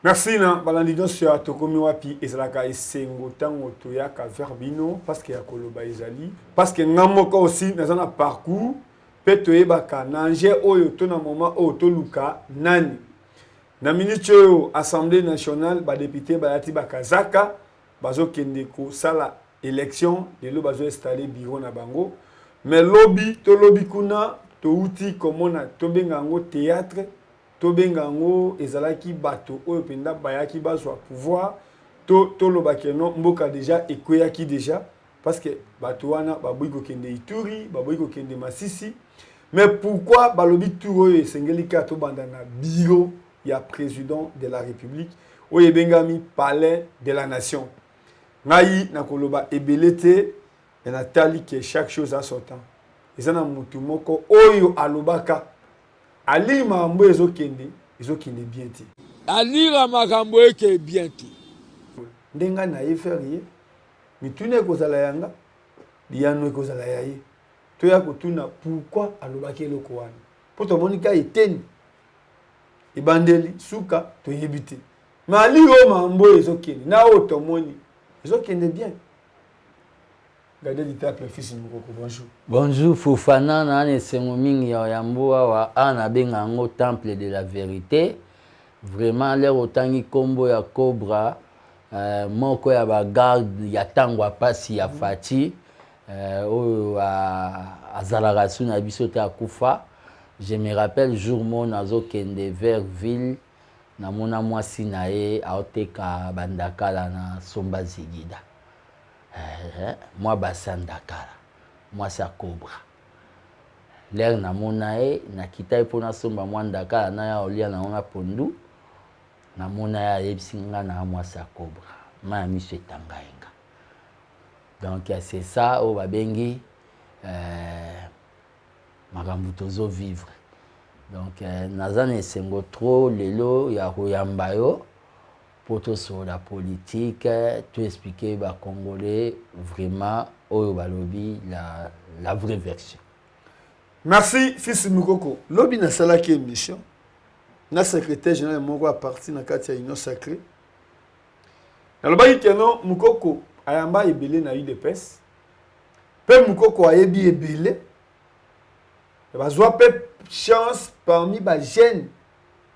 Merci na balandi nyonso ya Tokomi Wapi. Ezalaka esengo ntango toyaka vers bino, parce que ya koloba ezali, parce que nga moko aussi naza na parcours mpe toyebaka na enjeu oyo to na moment oyo toluka nani. Na minute oyo, Assemblée nationale, badéputés bayati bakazaka, bazokende kosala élection. Lelo bazoinstalle bureau na bango, mais lobi tolobi kuna touti komona, tobenga yango théâtre, tobenga yango ezalaki bato oyo mpenza bayaki bazwa pouvoir. To tolobaki no mboka déjà ekweyaki déjà, parce que bato wana baboyi kokende Ituri, baboyi kokende Masisi. Mais pourquoi balobi tour oyo esengeli kaka tobanda na bureau ya président de la République oyo ebengami Palais de la Nation? Ngai nakoloba ebele te, me natali ke chaque chose a son temps. Eza na motu moko oyo alobaka aliri makambo ezokende bien te. Alira makambo eke bien te. Nde ngai na ye faire ye mituna ekozala yanga, liyano ekozala ya ye. Toya kotuna pourquoi alobaki eloko wana, mpo tomoni ka eteni ebandeli suka toyebi te. Me ali oyo makambo oyo ezokende na oyo tomoni ezokende bien. Gardien du temple, fils Mokoko, bonjour. Bonjour Fofana, na na esengo mingi ya yambo awa. Awa nabenga yango temple de la vérité. Vraiment, l'heure otangi nkombo ya Cobra, moko ya bagarde ya ntango ya pasi ya Fatshi, oyo azalaka su na biso te, akufa. Je me rappelle jour mo nazokende vers ville, namona mwasi na ye aoteka bandakala na Somba Zigida, mwa basi ya ndakala, mwasi ya Cobra. L'heure namona ye, nakita ye mpo nasomba mwa ndakala na ya olia nango na pondu. Namona ye, ayebisi nga na mwasi ya Cobra, ma ya miso etanga ye nga. Donc c'est ça oyo babengi makambo tozovivre. Donc naza na esengo trop lelo ya koyamba yo mpo tosolola politique, toexplique Bacongolais vraiment oyo balobi la vraie version. Merci, fils Mokoko. Lobi nasalaki émission na secrétaire général moko ya parti na kati ya Union sacrée. Nalobaki keno Mokoko ayamba ebele na UDPS, mpe Mokoko ayebi ebele, bazwa mpe chance parmi bajeune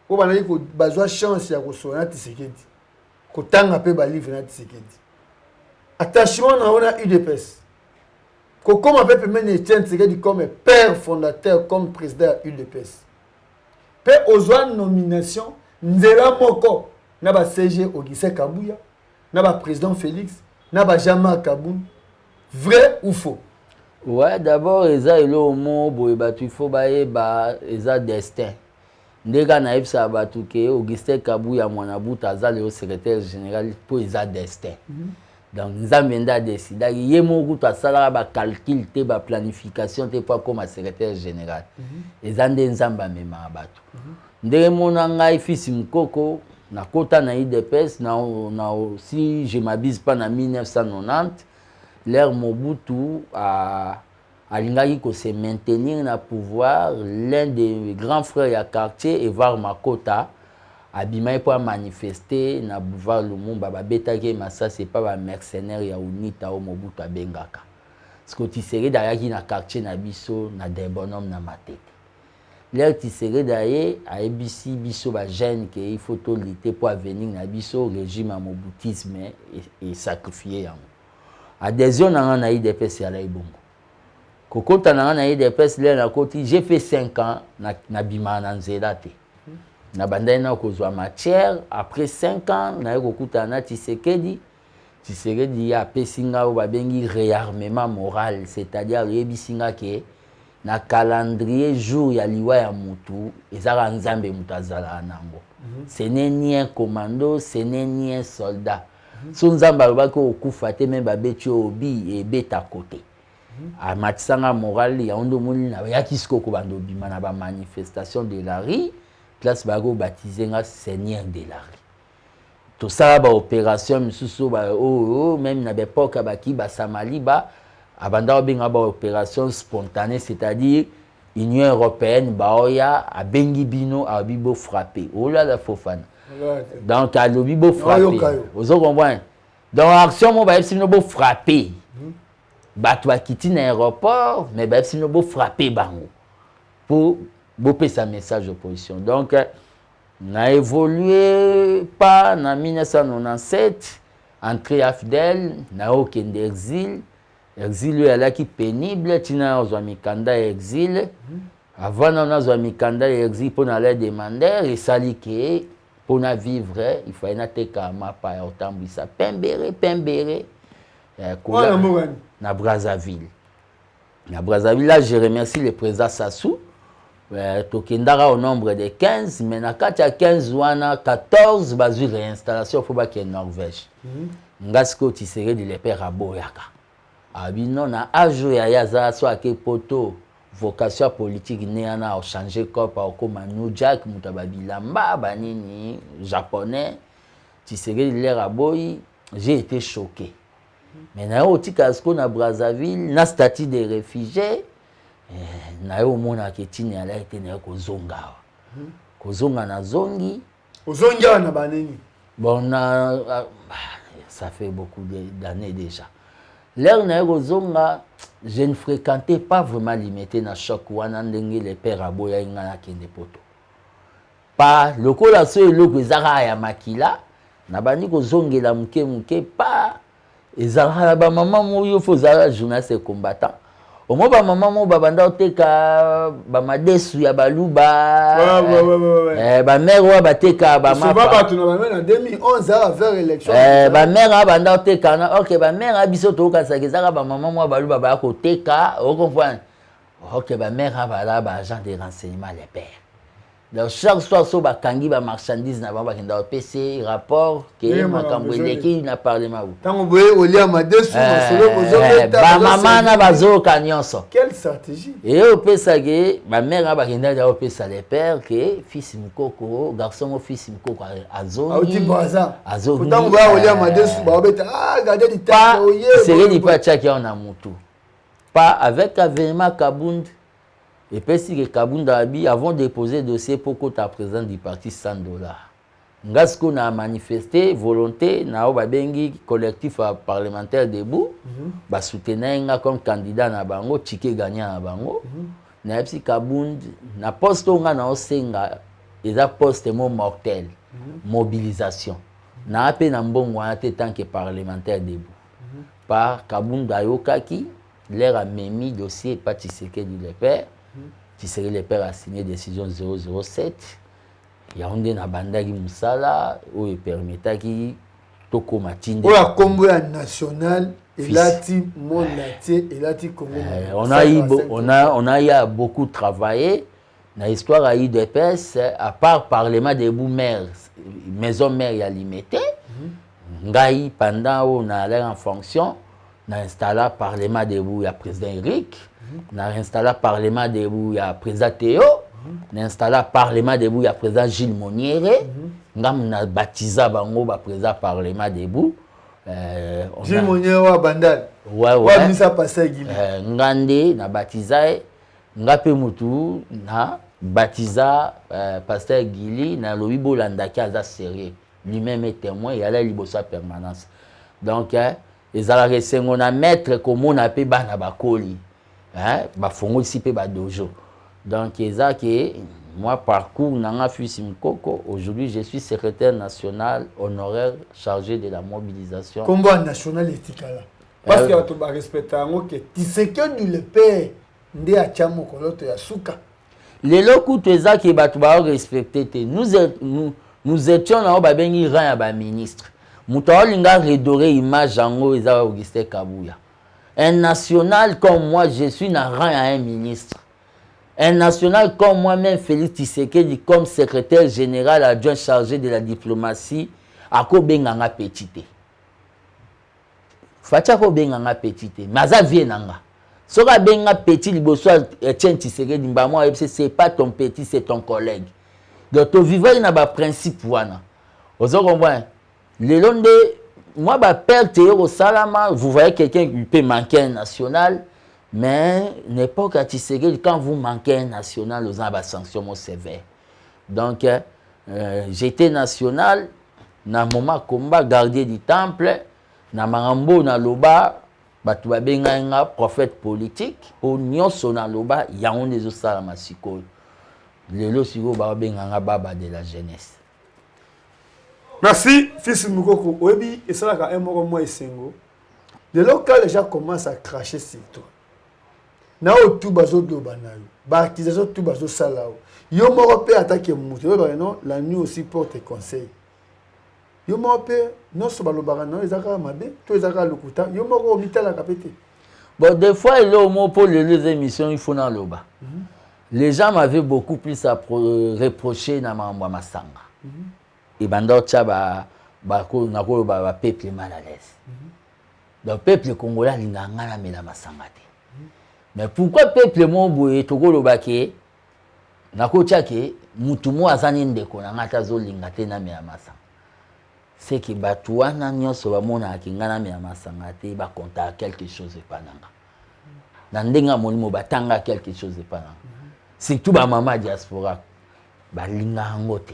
oyo bandaki bazwa chance ya kosola na Tshisekedi, kotanga mpe balivre na Tshisekedi. Attachement na yo na UDPS, kokóma mpe pembeni Etienne Tshisekedi comme père fondateur, comme président ya UDPS, mpe ozwa nomination nzela moko na ba SG Augustin Kabuya, na baprésident Félix, na ba Jean-Marc Kabund, vrai ou faux? Ouais, d'abord eza eloko moko boye bato il faut bayeba, eza destin. Nde kaka nayebisaka bato ke Augustin Kabuya Mwana Buta aza lelo secrétaire général mpo eza destin. Donc Nzambe nde adesidaki ye moko. Kutu asalaka bacalcul te, baplanification te mpo akóma secrétaire général. Eza nde Nzambe amemaka bato. Ndenge mona ngai fils Mokoko nakota na UDPS na, si je m'abuse pas, na 1990, l'heure Mobutu alingaki kose maintenir na pouvoir. L'un des grands frères ya quartier, Evar Makota, abimaki mpo amanifeste na boulevard Lumumba. Babetaki ye masasi epa bamercenaire ya UNITA oyo Mobutu abengaka. Parce Tshisekedi ayaki na quartier na biso na Debonhomme na Matete. L'heure Tshisekedi aye, ayebisi biso bajeune ke il faut tolutter mpo avenir na biso. Régime ya mobutisme esacrifie yango. Adhésion na nga na UDPS alai bongo. Kokota na nga na UDPS, l'heure nakoti, j'ai fait 5 ans, nabimaka na nzela te, nabandaki na kozwa matière. Après 5 ans, naye kokutana na Tshisekedi. Tshisekedi ye apesi nga oyo babengi réarmement moral, c'est-à-dire ayebisi nga ke na calendrier, jour ya liwa ya mutu ezaka Nzambe moto azalaka nango. Ce n'est ni un commando, ce n'est ni un soldat. So Nzambe alobaki okufa te, me babeti oyo obi ebeta kote. Amatisanga moral yango nde omoni nayaki sikoyo kobanda obima na bamanifestation de la rue, place bayaki kobaptiser nga seigneur de la rue. Tosala baopération misusu oyo même na baépoque ya baki basamaliba abanda kobenga baopération spontanée, c'est-à-dire Union européenne baoya abengi bino, alobi bofrappe olala Fofana. Donc alobi bofrappe, ozo comprendre? Donc action mo bayebisi bino bofrappe bato bakiti na aéroport, mais bayebisi bino bofrappe bango mpo bopesa message opposition. Donc na évolué pas na 1997, entrée AFDL, naokende exil. Exil oyo alaki pénible, ntina ozwa mikanda ya exil. Avant nano nazwa mikanda ya exil mpo na la demander, esali ke mpona vivre il fallait nateka mapa ya kotambwisa pembere pembere. Na Brazzaville. Na Brazzaville là, je remercie le président Sassou. Tokendaka au nombre de 15, mais na kati ya 15 wana, 14 bazwi réinstallation mpo bakende Norvège. Nga sikoyo, Tshisekedi le père aboyaka, abi non, na age oyo aye aza so ake poto, vocation ya politique nde wana, achange cope, akokóma New Jack, moto ya babilamba banini japonais. Tshisekedi lere aboyi, j'ai été choqué, mais naye otikala sikoyo na Brazzaville na statut de réfugié. Naye omonaka etini alaki te, naye kozonga awa, kozonga nazongi. Ozongi awa na banini? Bon, na ça fait beaucoup d'années déjà. L'heure naye kozonga, je ne fréquentais pas vraiment Limete. Na choc wana, ndenge le père aboyaki ngai nakende poto pa lokola so eloko eza kaka ya makila, nabandi kozongela moke moke. Pa ezalaka na bamama moko, yo fo ozalaka journaliste combattant, omoi bamama moko babanda koteka bamadesu ya baluba, bamare oyo bateka. Bato na bame na 2011 awa vers élection. Bamare oyo banda koteka na ok, bamare oyo biso tokokanisaka ezaka bamama moko baluba baya koteka, ocomprendre? Ok, bamare oyo bala baagent de renseignement, les pères. Donc chaque soir so bakangi bamarchandise na bango, bakenda bapesi rapport ke makambo eleki na parlement. Ntango boye olia madesu, masolo bozobeta. Bamama na bazoyoka nyonso. Quelle stratégie! Eye opesaki bamare na bakendaki opesa les pères ke fils Mokoko, garçon mo fils Mokoko azongi. Auti Braza, ntango boya kolia madesu, baobeta: "Ah, gardien du temple oye." Sekeli mpe atiaki yango na mutu pas avec avènement Kabund. Epesi ke Kabunda abi avant déposer dossier mpo kota président du parti, 100 $. Nga sikoyo na manifeste volonté na oyo babengi collectif ya parlementaire debout. Basoutenir nga comme candidat na bango, ticket gagnant na bango. Nayebisi Kabund na poste oyo nga naosenga eza poste mo mortel. Mobilisation naa mpe na mbongo wana te tant que parlementaire debout. Par Kabund ayokaki l'air, amemi dossier epa Tshisekedi le père. Tshisekedi le père a signé décision 007. Yango nde nabandaki mosala oyo epermetaki tokóma tinde. Oyo akombo ya national elati monde entier, elati Congo. On a eu à beaucoup travailler na histoire ya UDPS. À part parlement debout maire, maison mère ya Limete, ngai pendant oyo naalaki en fonction, na installa parlement debout ya président Eric, na installa parlement debout ya président Théo, na installa parlement debout ya président Gilles Moniere. Ngamu na baptiza bango baprésident parlement debout. Gilles Moniere wa Bandal? Ouais. Wabimisa pasteur Gili. Nga nde na baptiza ye. Nga mpe mutu na baptiza pasteur Gili. Nalobi bolandaki, aza sérieux, lui-même est témoin, eyala liboso ya permanence. Donc ezalaka esengo na maître komona mpe bana bakoli, bafongolisi mpe badojo. Donc eza ke moi, parcours na nga fils Mukoko, aujourd'hui je suis secrétaire national honoraire chargé de la mobilisation. Kombo ya national etikala parce que bato barespecta yango ke Tshisekedi le père nde atya mokoloto ya suka. Lelo kutu eza ke bato baorespecte te. Nous étions na oyo babengi rang ya baministre. Moto aolinga redorer image yango eza Augustin Kabuya. Un national comme moi, je suis na rang ya un ministre. Un national comme moi-même, Félix Tshisekedi, comme secrétaire général adjoint chargé de la diplomatie, akobenganga petit te. Fatshi akobenganga petit te, mais aza vie na nga. Soki abenga petit liboso ya Etienne Tshisekedi, mbamo ayebisi: "C'est pas ton petit, c'est ton collègue." Donc tovivaki na baprincipe wana, ozo comprendre? Lelo nde mwa baperte eyo kosalama. Vous voyez, quelqu'un qui peut manquer un national, mais l'époque ya Tshisekedi, quand vous manquez un national, oza na basanction mo sévère. Donc J'étais national na moment combat, gardien du temple. Na makambo naloba, bato babengai nga prophète politique, mpo nyonso naloba yango nde ezosalama sikoyo. Lelo sikoyo babenga nga baba de la jeunesse. Merci, fils Mukoko. Oyebi, esalaka un moko mwa esengo lelo, quand les gens commencent à cracher sur toi, na oyo tu bazoloba na yo, baaccusation tu bazosala yo, yo moko mpe atake moto oyebaka non, la nuit aussi porte conseil. Yo moko mpe, nyonso balobaka na yo eza kaka mabe to eza kaka lokuta, yo moko omitalaka mpe te? Bon, des fois eloko moko, mpo lelo eza émission, il faut naloba. Les gens m'avaient beaucoup plus à reprocher na makambo ya masanga. Ebanda otya nakoloba bapeuple mal à l'aise. Donc peuple congolais alingaka ngai namela masanga te. Mais pourquoi peuple moko boye, tokoloba ke nakotya ke mutu moko aza ni ndeko na ngai ate, azolinga te namela masanga? C'est que bato wana nyonso bamonaka ke ngai namela masanga te, bakontaka quelque chose epa na nga na ndenge ya molimo, batanga quelque chose epa na nga. Surtout bamama ya diaspora balingaka yango te.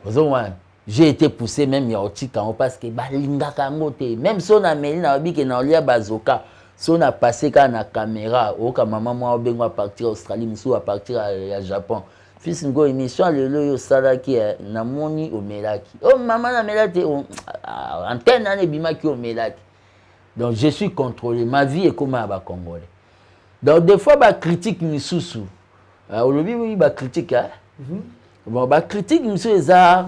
Ozomona, j'ai été poussé même ya kotika yango parce que balingaka yango te. Même so nameli, nayebi ke naolia bazoka, so na passe kaka na caméra, oyoka mama moko obengo à partir ya Australie, mosusu à partir ya Japon: "Fils ngo, émission lelo oyo osalaki, namoni omelaki." "O oh, mama, namela te. Antenne wana ebimaki, omelaki." Donc je suis contrôlé, ma vie ekóma ya bacongolais. Donc des fois bacritique misusu, olobi oui, bacritique, Bon, bacritique misusu eza,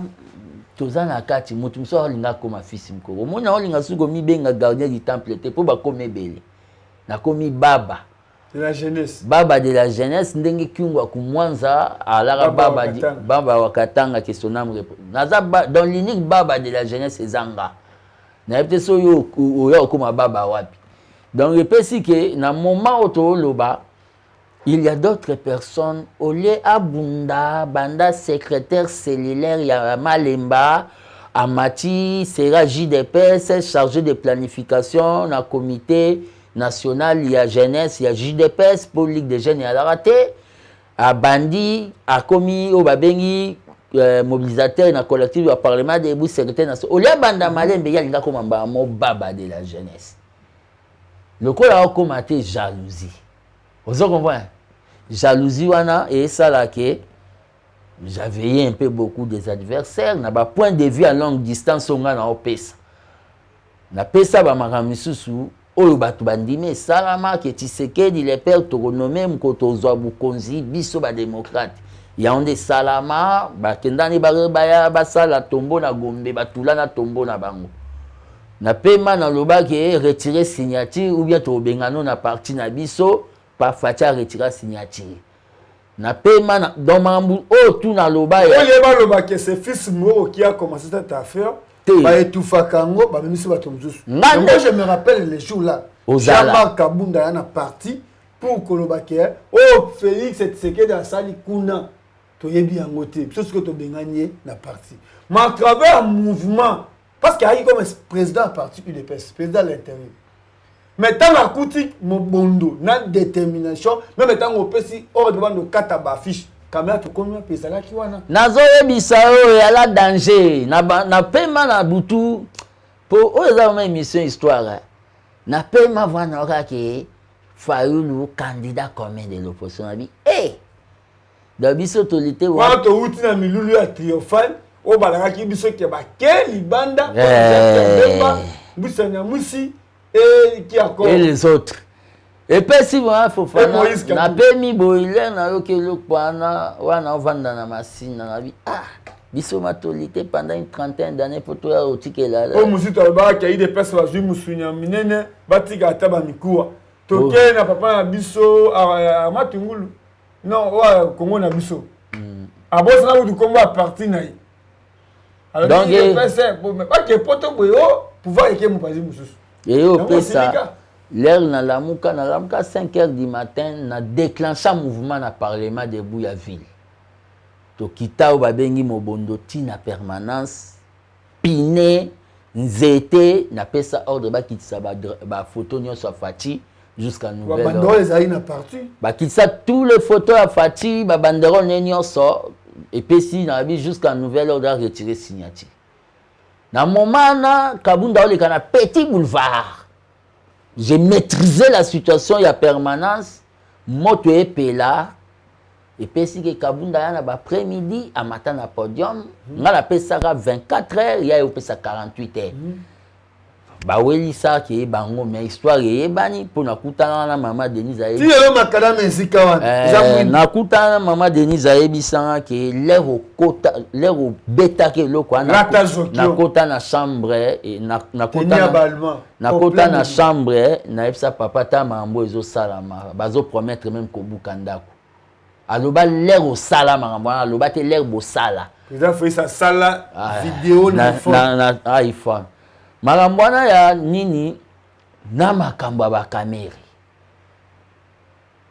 toza na kati, moto mosusu aolinga akóma fils Mokoko. Omoni, aolinga soki komibenga gardien du temple te, mpo bakóma ebele. Nakomi baba de la jeunesse. Baba de la jeunesse, ndenge Kyungu akumwanza alaka baba, baba wa Katanga, que son âme. Naza ba, dans l'unique baba de la jeunesse eza nga. Nayebi te so oyo oya okóma baba wapi. Donc epesi ke na moment oyo tooloba, il y a d'autres personnes, au lieu abunda banda secrétaire cellulaire ya Malemba, amati sera JDPS, chargé de planification na comité national ya jeunesse ya JDPS, pour ligue des jeunes ezalaka te. Abandi, akomi oyo babengi mobilisateur na collectif ya Parlement debout, secrétaire national. Au lieu abanda malembe, ye alinga akoma mbala mo baba de la jeunesse. Lokola akóma te, jalousie. Ozo comprendre, jalousie wana esala ke j'avais un peu beaucoup des adversaires na bapoint de vue à longue distance. Oyo ngai naopesa, napesa bamakambo misusu oyo bato bandimi esalama ke Tshisekedi le père tokonome moko, tozwa bokonzi biso badémocrate. Yango nde esalama, bakendani baya basala tombo na Gombe, batula na tombo na bango. Napema nalobaki: "Retire signature ou bien tobengano na parti na biso." Pa Fatshi aretira signature. Napema na, donc makambo oyo tu naloba. Oyo balobaka, c'est fils Moko qui a commencé cette affaire. Baétouffaka yango, bamemisi bato mosusu. Moi, je me rappelle les jours là, Jean-Marc Kabunda ya na parti pour koloba ke oyo Félix Tshisekedi asali kuna, toyebi yango te, biso soki tobengani ye na parti. Mais à travers mouvement, parce que ayaki comme président ya parti UDPS, président de l'intérieur, mais ntango akuti mobondo na détermination, même ntango opesi ordre, bando okata baaffiche caméra, tokomi wapi, ezalaki wana. Nazoyebisa oyo eyala danger na pema na butu, mpo oyo eza vraiment émission histoire. Na pema vana kaka ke Fayulu candidat commun de l'opposition, nabi e donc biso toli te. Wana towuti na milulu ya triomphal oyo balakaki biso ke bake libanda Mbusa Nyamwisi et qui encore? Et les autres. Epesi vraiment Fofana, napemi boye, lere nayoki eloko wana wana, ovanda na masina, nabi: "Ah, biso matoli te pendant une trentaine d'années mpo toya otikela." Oyo mosusu alobaka UDPS bazwi mosuni ya minene, batika ata bamikuwa. Tokei na papa na biso Matungulu, non, oyo Kongo na biso, abosana kutu nkombo ya parti na ye. Bake poto boye, o pouvoir eke mopanzi mosusu. Eye opesa l'heure, nalamuka 5 heures du matin, na déclencha mouvement na Parlement debout ya ville. Tokita oyo babengi mobondo ntina permanence, pine nzete. Napesa ordre bakitisa bafoto nyonso ya Fatshi jusqu'à nouvelle. Ezali na parti. Bakitisa tous les photos ya Fatshi, babanderole ne nyonso. Epesi na bi jusqu'à nouvel ordre, retirer signature. Na moment na Kabunda oleka na petit boulevard, j'ai maîtrisé la situation ya permanence. Moto epela, epesi ke Kabunda ya na baprès-midi amata na podium. Nga napesaka 24 heures, ya ye opesa 48 heures. Bawelisaki ye bango, mais histoire eyebani mpo nakutana na mama Denise. Ti lelo makadame esika wana eza mwindu. Nakutana na mama Denise, ayebisanga ke l'heure okota, l'heure obetaki eloko wana, Lata zokio. nakota na chambre nakota Teni ya baallemand. Nakota na chambre, nayebisa papa ta makambo ezosalama, bazopromettre même kobuka ndako. Aloba l'heure osala makambo wana, aloba te l'heure bosala. Président Félix asala Ah, video na iPhone. Na iPhone. Makambo wana ya nini na makambo ya baKamerhe,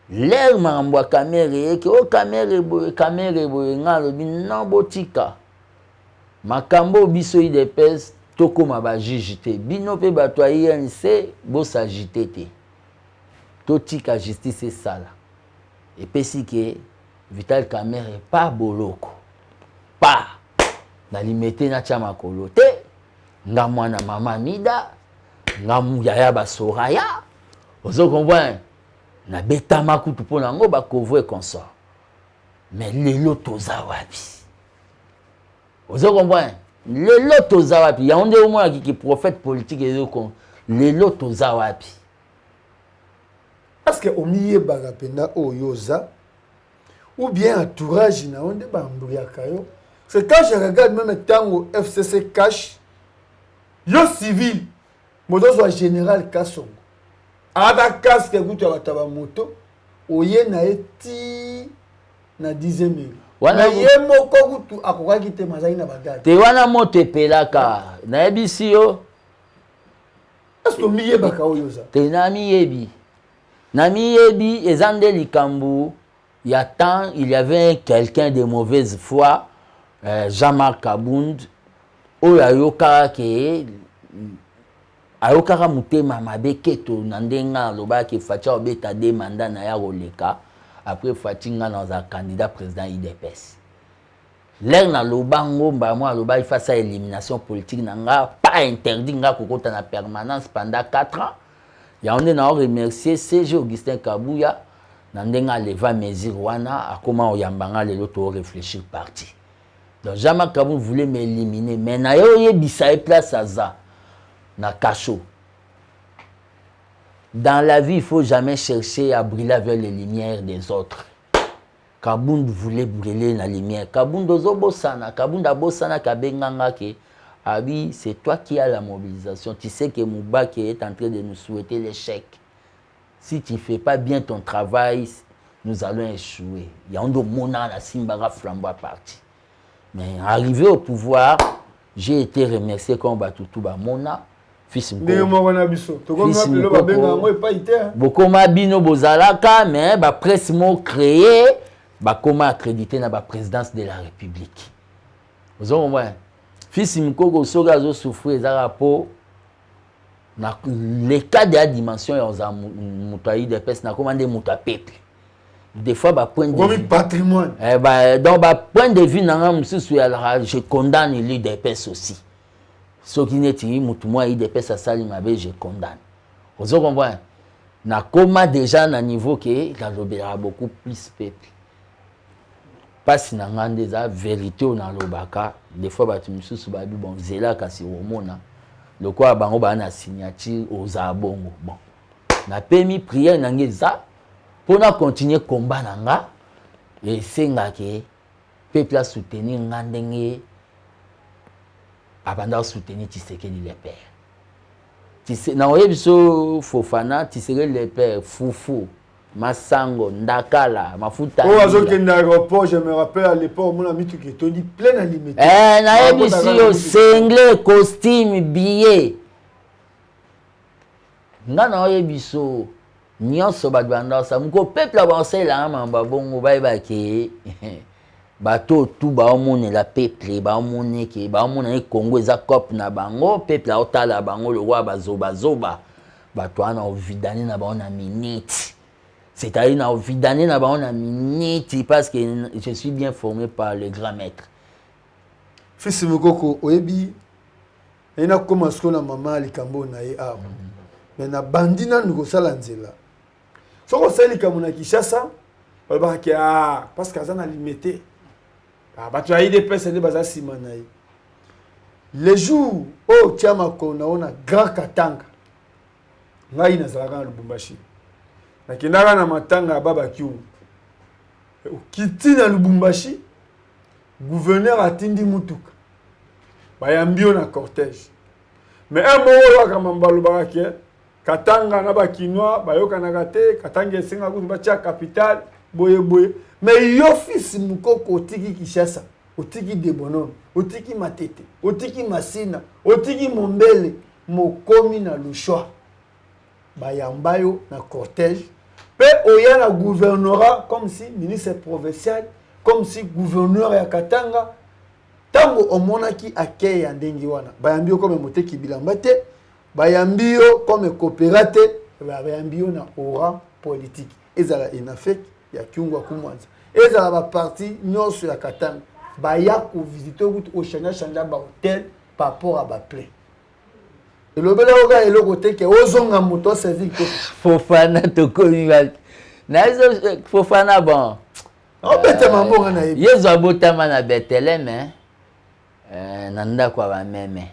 l'heure makambo ya Kamerhe eke o Kamerhe boye, Kamerhe boye, nga alobi non, botika makambo oyo. Biso UDPS tokóma bajuge te, bino mpe bato ya UNC bosagite te, totika justice esala. Epesi ke Vital Kamerhe pa boloko pa na Limete, natya makolo te. Nga mwana mama Mida, nga yaya basoraya, ozo comprendre, nabetama kutu mpo na yango baconvoi consort. Mais lelo toza wapi? Ozo comprendre, lelo toza wapi? Yango nde omonaki ki prophète politique ezoko. Lelo toza wapi? Parce que omiyebaka mpenza oyo oza, ou bien entourage na yo nde bambuyaka yo? C'est quand je regarde même ntango FCC CACH, yo civil moto ozwa général Kasongo ata casque kutu ya bato ya bamoto, oye na ye ti na 10e heure. Wana Mais ye moko kutu akokaki te, mazalaki na bagarde. Te, wana moto epelaka, nayebisi yo. Est ce que omiyebaka oyo oza? Te, namiyebi, namiyebi. Eza nde likambo ya temps. Il y avait quelqu'un de mauvaise foi, Jean-Marc Kabund, oyo ayokaka ke ayokaka motema mabe keto na ndenge alobaki Fatshi abeta de mandat na ya koleka. Après Fatshi, nga nazala candidat président UDPS. L'heure naloba ngo, mbala aloba face à élimination politique na nga, pas interdit nga kokota na permanence pendant 4 ans. Yango nde nao remercier CG Augustin Kabuya na ndenge aleva mesure wana, akoma oyamba nga lelo, to réfléchir parti. Donc Jean-Marc Kabund voulait m'éliminer, mais na ye oyebisa ye place aza na cachot. Dans la vie, il faut jamais chercher à briller avec les lumières des autres. Kabund voulait brûler la lumière. Kabund ozobosana, Kabund abosanaka, abenganga ke abi c'est toi qui as la mobilisation, tu sais que Mubake est en train de nous souhaiter l'échec. Si tu fais pas bien ton travail, nous allons échouer. Yango nde omonaka nasimbaka flambeau ya parti. Mais arrivé au pouvoir, j'ai été remercié comme batutu bamona fils. Ndenge moko na biso tokomi lelo, babenga yango epai te. Bokoma bino bozalaka, mais bapresse mo créé, bakoma accrédité na baprésidence de la République. Ozomomona fils Mokoko soki azosouffrir, ezaka mpo na le cas de ya dimension ya ozala moto ya UDPS, nakoma nde moto ya peuple. Des fois bapoint de vue patrimoine. Eh, ba, donc bapoint de vue na nga mosusu yalaka, je condamne l'UDPS aussi. Soki neti motu moko ya UDPS asali mabe, je condamne. Ozo comprendre, nakoma déjà na niveau ke nalobelaka beaucoup plus peuple. Mpasi na nga nde eza vérité oyo nalobaka. Des fois bato misusu babi bon, zela kasi omona lokola bango baa na signature, ozala bongo. Bon, napemi prière na nga eza mpona continuer combat na nga. Esengaki peuple asoutenir nga ndenge abanda kosoutenir Tshisekedi le père. Na oyebi so Fofana, Tshisekedi le père, fufu, masango, ndakala, mafuta. Oyo azokende aéroport, je me rappelle à l'époque omona mituka etondi plein na Limete. Eh, nayebisi yo, sengle, costume, billet, nga na oyebi so nyonso bato bandasa moko peuple baosalelanga makambo ya bongo. Bayebake bato tu baomonela peuple, baomona ke baomona ye Congo eza cope na bango. Peuple aotala bango lokola bazobazoba. Bato wana ovidane na bango na minute. C'est-à-dire na vidane na bango na miniti, parce que je suis bien formé par le grand maître. Fils Mukoko, oyebi naye nakóma sikoyo na mama likambo na ye awa, mais nabandi nanu kosala nzela. Soki osali likambo na Kinshasa, balobaka ke ah, parce que aza na Limete. Ah, bato ya UDPS nde baza nsima na ye. Le jour oyo otia makolo na yo na Grand Katanga, ngai nazalaka na Lubumbashi, nakendaka na matanga ya Baba Kiungu. Okiti na Lubumbashi, gouverneur atindi mutuka, bayambi yo na cortège. Mais un moko oyo kaka balobaka ke Katanga na Bakinois bayokanaka te, Katanga esengaka kutu batia capitale boye boye. Mais yo, Fils Mukoko, otiki Kinshasa, otiki Debonhomme, otiki Matete, otiki Masina, otiki Mombele, mokomi na Lushwa, bayamba yo na cortège mpe oya na gouvernorat comme si ministre provincial, comme si gouverneur ya Katanga. Ntango omonaki akei ya ndenge wana, bayambi yo comme moteki bilamba te, bayambi yo comme coopéra te, bayambi yo na aura politique. Ezala ENAFEC ya Kyungu wa Kumwanza, ezala baparti nyonso ya Katanga, baya kovisite kutu ochange change bahotel par rapport à baplein. Elobelako kaka eloko te ke ozonga moto aservi kitoko. Fofana, tokomi nazo Fofana, bon. Obetama mbongo na ye. Yezu abotama na Bethlem, na ndako ya bameme.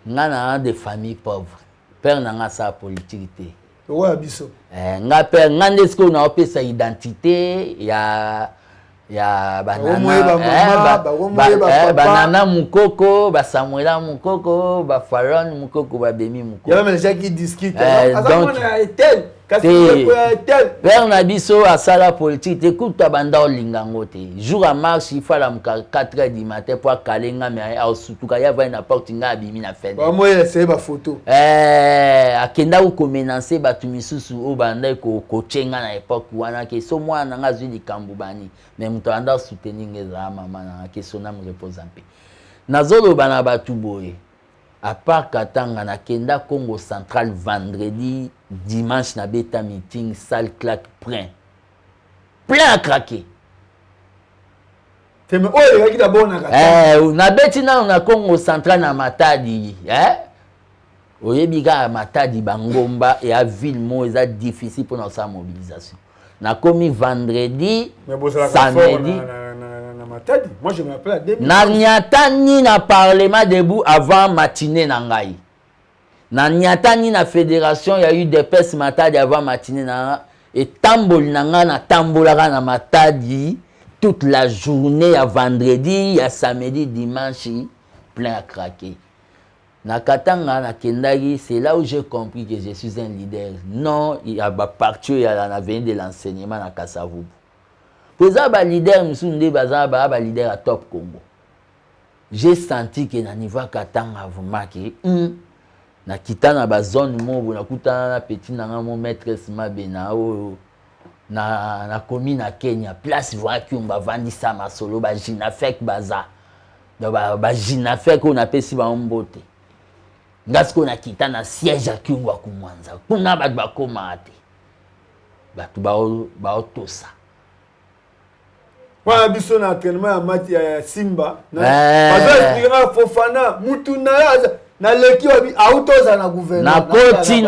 Nga na de famille pauvre, père na nga asala politique te. Oyo biso. Nga père nga nde sikoyo naopesa identité ya banana, banana Mukoko, basamuela Mukoko, bafaron Mukoko, babemi Mukoko. Donc père na biso asala politique te, kuta banda olinga yango te. Jour ya marche, il faut alamuka 4 heures du matin po akale nga, me aosutuka ye avai na porte, nga abimi na fenêtre. Bafoto. Akendaki komenacer bato misusu oyo bandaki kotie nga na époque wana ke so mwana na nga azwi likambo bani. Mais moto abanda soutenir nga ezala mama na nga, que son âme repose en paix. Nazoloba na bato boye, à part Katanga, nakenda Congo Central vendredi, dimanche nabeta meeting, salle claque, plein, plein à craquer. Teme oyo elekaki d'abord na Katanga? Nabeti nano na Congo Central, na Matadi. Oyebi kaka Matadi, bangomba ya ville mo eza difficile mpona kosala mobilisation. Nakomi vendredi, samedi. Na Matadi, moi je me rappelle à 2000. Naniatani na Parlement debout avant matinée na ngai, naniatani na fédération ya UDPS Matadi avant matinée na etamboli na ngai. Natambolaka na Matadi toute la journée ya vendredi, ya samedi, dimanche, plein à craquer. Na Katanga nakendaki, c'est là où j'ai compris que je suis un leader. Non ya baparti oyo ya na avenue de l'Enseignement na Kasavubu, po eza baleader mosusu nde baza baya baleader ya Top Congo. J'ai senti que na niveau ya Katanga vraiment ke nakita na bazone moko, nakutana na petit na nga mo maîtresse Mabena oyo nakomi na Kenya, place vraiment Kiumba avandisa masolo, baginafek baza. Donc baginafek oyo napesi bango mbote. Nga sikoyo nakita na siège ya Kyungu wa Kumwanza, kuna bato bakomaka te, bato baotosa. Wana biso na entraînement ya match ya Simba, bazo expliquer nga Fofana mutu na ye naleki wabi auti ozala na gouvernement. Nakoti,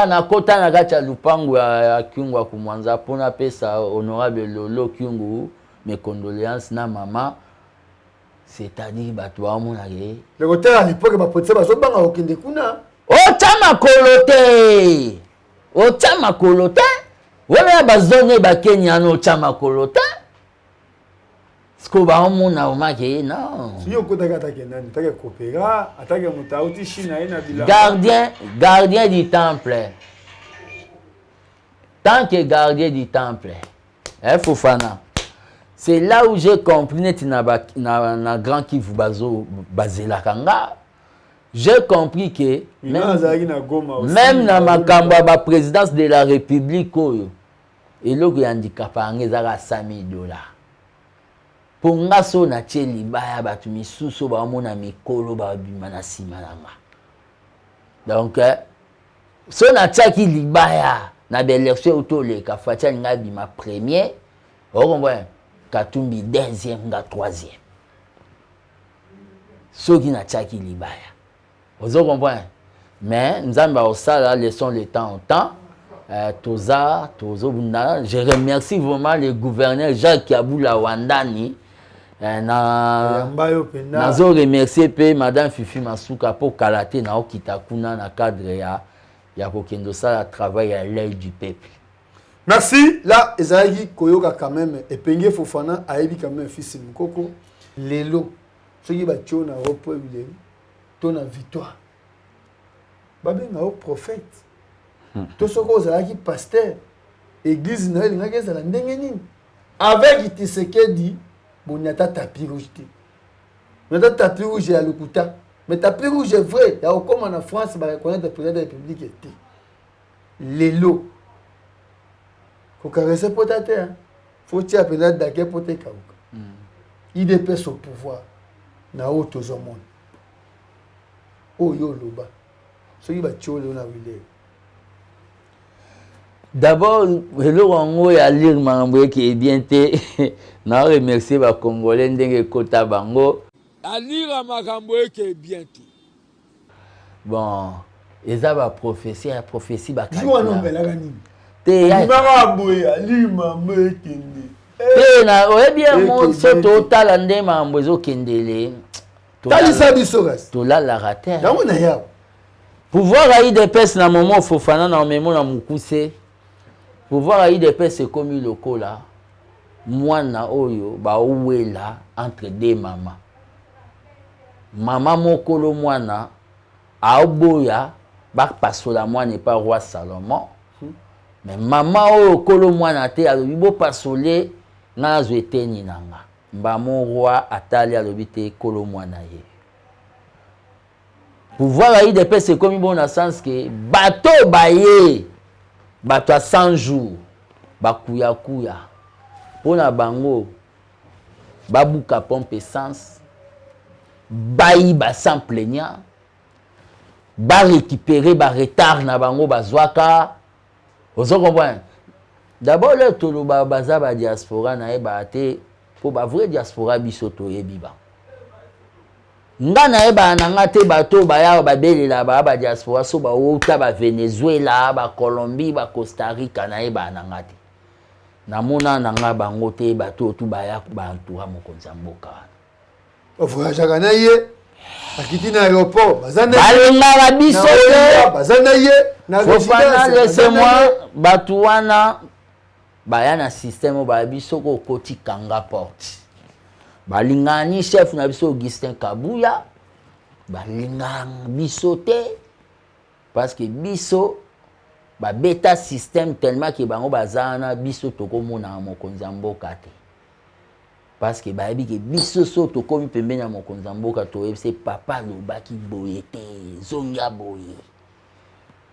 nakota na kati ya lupango ya Kyungu wa Kumwanza mpona apesa honorable Lolo Kyungu mes condoléances na mama. C'est-à-dire bato baomonaka ye. Lekotala l'époque, bapoliticien bazobanga kokende kuna. Otya makolo te, otya makolo te wana ya bazone bakenya wana, otya makolo te. Sikoyo baomona omake non. Soki okotaki, atake nani, atake kopera, atake moto auti Chine aye na bilamba. Gardien, gardien du temple, tant que gardien du temple, eh, Fofana, c'est là où j'ai compris neti na Grand Kivu bazo bazelaka nga. J'ai compris que même, na Goma aussi, même na makambo ya baprésidence de la République oyo, eloko ya handicap yanga ezaka 100 000 $. Mpo nga so natie libaya, bato misusu baomona mikolo babima na nsima na nga. Donc so natiaki libaya. Na ba élection euti oleka, Fatshi alingi abima premier, ocomprendre, Katumbi deuxième, nga troisième. Soki natiaki libaya, ozo comprendre, mais Nzambe akosala. Laissons le temps au temps. Toza tozobunda. Je remercie vraiment le gouverneur Jacques Kyabula Wandani, na Yamba yo mpenza. Nazo remercier mpe madame Fifi Masuka mpo kala te naokita kuna na cadre ya kokende osala travail ya l'œil du peuple. Merci. Là ezalaki koyoka quand même Epenge Fofana, ayebi quand même fils Mokoko. Lelo soki batie yo na rond-point Bileli to na Victoire, babenga yo prophète, to soki ozalaki pasteur, église na yo elingaki ezala ndenge nini? Avec Tshisekedi, boniata tapis rouge te, boniata tapis rouge ya lokuta, mais tapis rouge est vrai ya kokóma na France, bareconnaître président de la République te. Lelo kocaresser pota te, faut tia mpenza dake po te ekauka. UDPS au pouvoir na oyo tozomona oyo oloba, soki batie oyo na wilere. D'abord, eloko yango ya lire makambo eke bien te. Na remercier Bacongolais ndenge ekota bango. Alira makambo eke bien te. Bon, eza baprophétie ya prophétie. Wana omelaka nini? Te. Ndimaka boye, alire mambo ekende. Te, na oyebi yango so totala nde makambo ezokendele. Talisa biso kasi. Tolalaka te. Yango na yawo. Pouvoir ya UDPS na momo Fofana, na omemo na mokuse, pouvoir ya UDPS ekomi lokola mwana oyo baowela entre deux mama. Mama mokolo mwana aoboya bapasola mwana epa roi Salomon, mais mama oyo okolo mwana te alobi: "Bopasole, nga nazwa eteni na nga." Mbamo roi atali, alobi te, kolo mwana ye. Pouvoir ya UDPS ekomi bon na sens ke bato baye, bato ya 100 jours, bakuyakuya mpo na bango babuka pompe essence, bayiba sans plaignant, barécupérer baretard na bango bazwaka. Ozo comprendre? D'abord, le toloba baza badiaspora, nayebaka te mpo bavrai diaspora biso toyebi bango. Nga nayebaka na nga te bato baya babelela baya badiaspora, so bauta Bavenezuela, Bacolombie, Bacosta Rica, nayebaka na nga te, namona na nga bango te. Bato oyo tu baya baentoura mokonzi ya mboka wana. Bavoyageaka na ye, bakiti na aéroport, baza na Balingaka biso te. Baza na ye na Fofana, laissez-moi, bato wana baya na système oyo bayebi soki okoti, kanga porte. Balingaka ni chef na biso Augustin Kabuya, balingaka biso te, parce que biso babeta système tellement ke bango baza wana, biso tokomonaka mokonzi ya mboka te, parce que bayebi ke biso so tokomi pembeni ya mokonzi ya mboka, toyebi se papa alobaki boye te, zongia boye.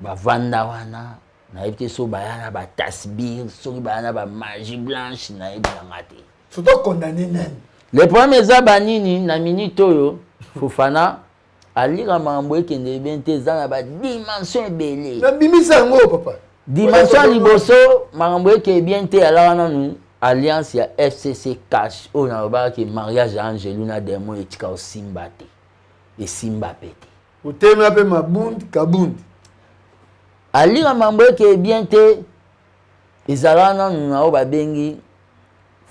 Bavanda wana, nayebi te so baya na batasbir, soki baya na bamagie blanche, nayebi yanga te. Surtout condamné nani? Le problème eza banini na minute oyo, Fofana, alika makambo ekende bien te, eza na badimension ebele. Nabimisa yango, papa. Dimension ya liboso, makambo eke bien te, alaka nanu alliance ya FCC CACH oyo nalobaka ke mariage ya angelu na demo etika osimba te, esimba mpe te. Otemela mpe Mabund Kabund. Alika makambo eke bien te, ezalaka nanu na oyo babengi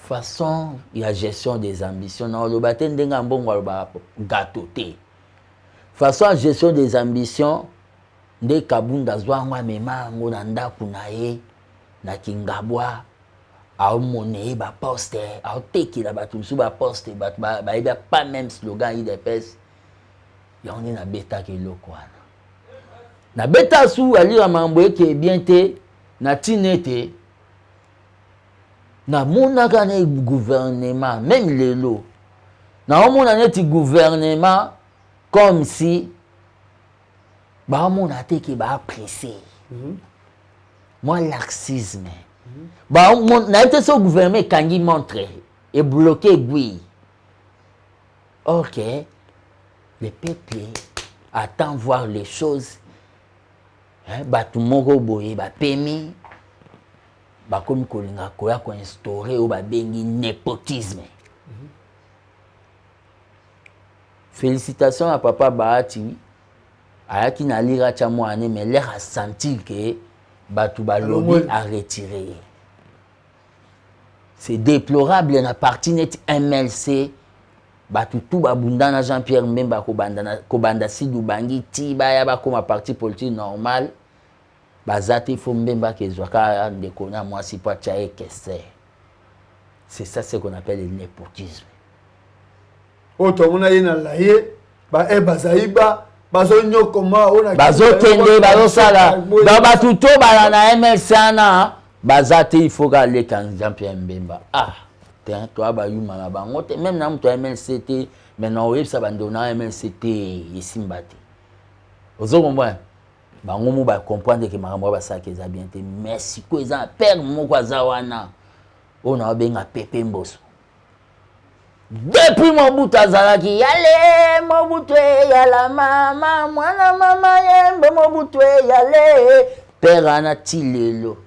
façon ya gestion des ambitions. Na oloba te ndenge ya mbongo alobaka gâteau te, façon ya gestion des ambitions nde Kabunda azwa yango, amema yango na ndako na ye na Kingabwa, aomona ye baposte, aotekela bato mosusu baposte, bato bayebi pas même slogan UDPS. Yango nde nabetaka eloko wana, nabeta su alira makambo eke bien te, na ntina ete namonaka na gouvernement, même lelo naomona neti gouvernement comme si baomona te ke baapresse mwa laxisme. Nayebi te so gouvernement ekangi montre, ebloquer aiguille. Ok, le peuple attend voir les choses, hein, bato moko boye bapemi. Bakomi kolinga koya koinstaure oyo babengi népotisme. Félicitation à papa Bahati, ayaki na lira atya mwana, mais l'air asentir ke bato balobi aretire ye. C'est déplorable na parti neti MLC. Bato tu babunda na Jean-Pierre Mbemba, kobanda, kobanda Sidu Bangi ti baya bakóma parti politique normal, baza te. Fo Mbemba akezwaka ndeko na mwasi mpo atya ye kese. C'est ça ce qu'on appelle le népotisme. Oyo tomona ye na laye bae bazaiba bazonyokoma. Bazokende bazosala donc bato to bala na MLC wana baza te. Il faut kaleka Jean Pierre Mbemba. Ah te, toya bayuma na bango te, même na moto ya MLC te. Mais na oyebisa bandeko na MLC te, esimba te. Ozo comprendre, bango mo bacomprendre ke makambo oyo basalaka eza bien te. Mais sikoyo eza na père moko aza wana oyo na babenga Pepe Mboso. Depuis Mobutu azalaki, yale Mobutu eyala mama mwana mama yembe Mobutu eyale père wana ti lelo.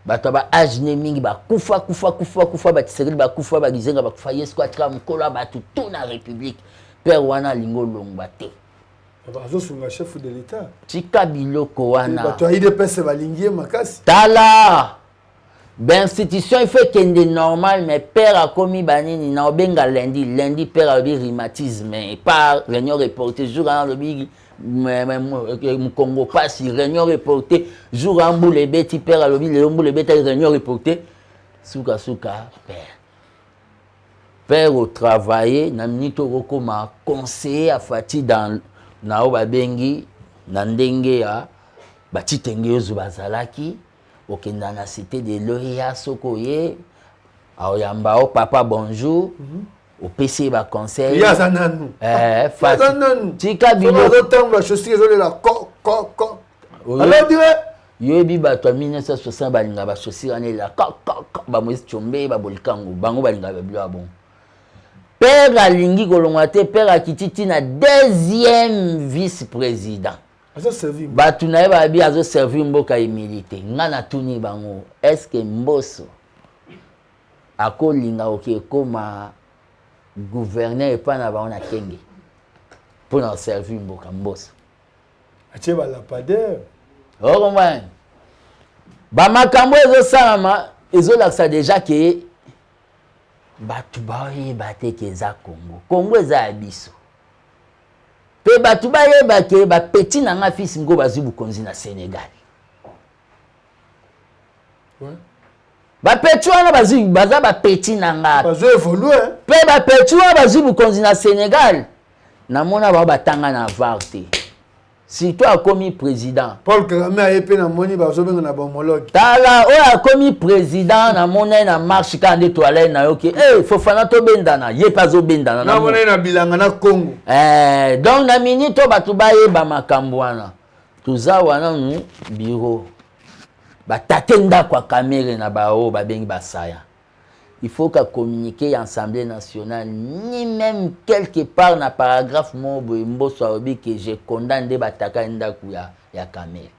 Bato ya baage ne mingi bakufa, kufa, kufa, kufa. Batisekeli bakufa, bagizenga bakufa. Ye siko atika mokolo ya bato tu na république. Père wana alingi olongwa te. Azosunga chef de l'État. Tika biloko wana. Bato ya UDPS balingi ye makasi. Tala, bainstitution il faut ekende normal. Mais père akomi banini na obenga lundi. Lundi père alobi rhumatisme, par réunion reporté. Jour wana alobi mokongo pasi, réunion reporté. Jour wana mbula ebeti, père alobi lelo mbula ebetaki, réunion reporté. Sukasuka père otravaille na minute okokoma conseiller ya Fati dans na oyo babengi na ndenge ya batitenge oyo bazalaki. Okenda na cité de l'OUA, soki oye aoyamba o papa bonjour, opesi ye baconseil. Ye aza nanu. Aza nanu. Tika biloko. Azotambola, chaussure ezolela ko ko ko. Alors dire. Yoyebi bato ya 1960 balingaka bachaussure wana elela ko ko ko. Bamoïse Tshombe, babolikango, bango balingaka babilo ya bongo. Père alingi kolongwa te. Père akiti ntina deuxième vice président. Azoservir. Bato na ye babi azoservir mboka humilité. Nga natuni bango, est ce que Mboso akolinga oke ekóma gouverneur epai na bango na Kenge mpo na koservir mboka? Mboso atie balampadaire. Okomprendre, bamakambo ezosalama ezolakisa déjà ke bato bayeba te ke eza Congo. Congo eza ya biso. Mpe bato bayeba ke bapeti na nga fils ngo bazwi bokonzi na Sénégal. Bapeti wana bazwi, baza bapeti na nga. Bazo évolue. Mpe bapeti wana bazwi bokonzi na Sénégal, namona bango batanga na Harvard te. Surtout akomi président. Paul Kagame aye mpe namoni bazobenga na bahomologue. Tala oyo akomi président, namona ye na marche kaka nde toilette na yo ke hey, Fofana tobendana, ye mpe azobendana. Namona ye na bilanga na Congo. Donc na minute oyo bato bayeba makambo wana, toza wana nu bureau batate ndako ya Kamerhe na baoyo babengi basaya. Il faut ka communiquer ya Assemblée nationale ni même quelque part na paragraphe moko boye Mboso alobi ke je condamne nde bataka ye ndako ya Kamerhe.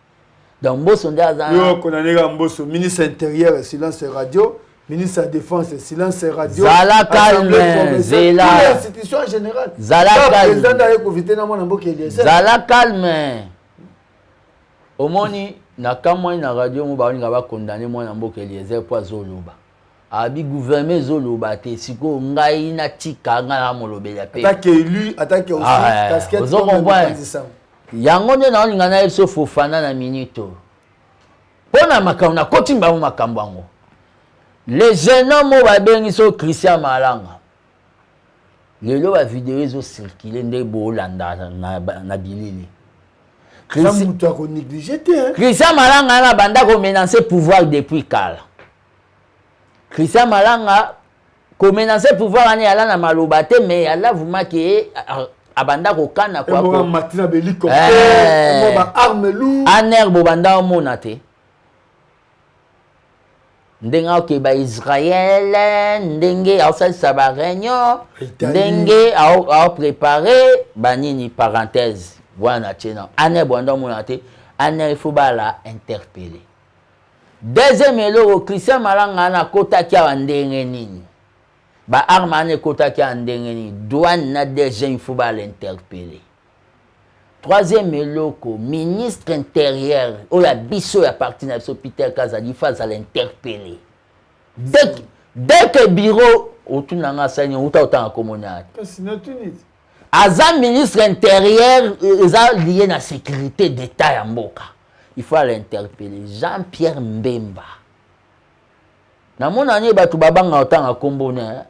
Donc Mboso nde aza. Yo condamné ka Mboso, ministre intérieur silence radio, ministre ya défense silence radio. Zala calme, zela. Institution en général. Zala calme. Président aye kovite na mwana mboka Eliezer. Zala calme. Omoni na kamwani na radio mo baolinga bakondane mwana mboka Eliezer mpo azoloba abi gouvernement ezoloba te. Sikoyo ngai natika ngai na molobeli mpe atake élu, atake aussi casquette. Ozo comprendre, yango nde naolinga nayebi so Fofana na minute oyo mpo na makambo nakoti bango makambo yango. Le jeune homme oyo babengi so Christian Malanga, lelo bavideo ezocircule nde boolanda na bilili. Moto akonéglige te. Christian Malanga wana banda komenace pouvoir depuis kala. Christian Malanga komenace pouvoir wana eyala na maloba te, mais eyala vraiment ke abanda kokana. Matina bahélicoptère, baarme lourde. Aner bobanda omona te ndenge aoke baisrael, ndenge aosalisa baréunion, ndenge aoprépare banini. Parenthèse wana tie na aner, bwanda omona te aner, il faut bala interpeller. Deuxième eloko, Christian Malanga wana akotaki awa ndenge nini? Ba armes wana ekotaki awa ndenge nini? Douane na DG il faut ba l'interpeller. Troisième eloko, ministre intérieur oyo ya biso ya parti na biso Peter Kazadi, il faut azala interpeller. Dès que bureau otuna nga asali nini, outa otanga kombo na ye. Kasi natuni. Aza ministre intérieur, eza lié na sécurité d'État ya mboka. Il faut aller interpeller Jean-Pierre Mbemba. Namona ni bato babanga otanga kombo na